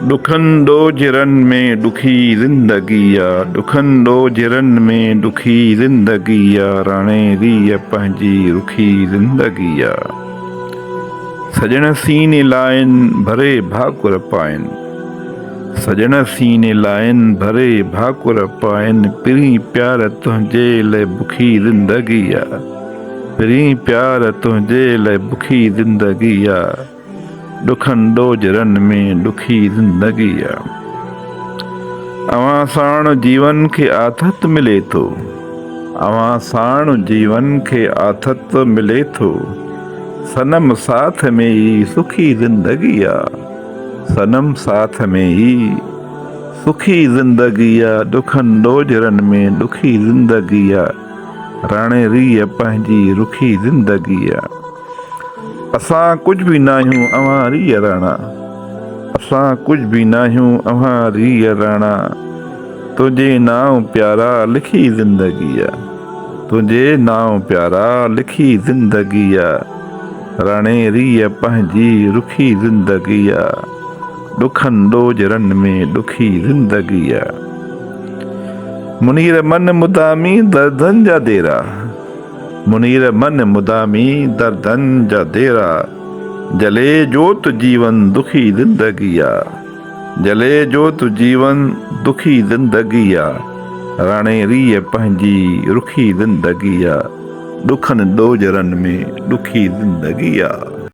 ڏکن ڏوجهرن ۾ ڏکي زندگي آ ڏکن ڏوجهرن ۾ ڏکي زندگي آ راڻي ريء پنهنجي رکي زندگي آ سڄڻ سيني لائن ڀري ڀاڪر پائن سڄڻ سيني لائن ڀري ڀاڪر پائن پرين پيار تنهنجي لئه بکي زندگي آ پرين پيار تنهنجي لئه بکي زندگي آ. ڏکن ڏوجهرن ۾ ڏکي زندگي آ. اوهان ساڻ جيون کي آٿت ملي ٿو. اوهان ساڻ جيون کي آٿت ملي ٿو. صنم ساٿ ۾ ئي سکي زندگي آ. صنم ساٿ ۾ ئي سکي زندگي آ. ڏکن ڏوجهرن ۾ ڏکي زندگي آ. راڻي ريء پنهنجي رکي زندگي آ. اسان ڪجهه به ناهيون اوهان ريء راڻا اسان ڪجهه به ناهيون اوهان ريء راڻا تنهنجي نانء پيارا لکي زندگي آ تنهنجي نانء پيارا لکي زندگي آ راڻي ريء پنهنجي رکي زندگي آ ڏکن ڏوجهرن ۾ ڏکي زندگي آ منير من مدامي دردن جا ديرا. منير من مدامي دردن جا ديرا جلي جوت جيون دکي زندگي آ جلي جوت جيون دکي زندگي آ راڻي ريء پنهنجي رکي زندگي آ ڏکن ڏوجهرن ۾ ڏکي زندگي آ.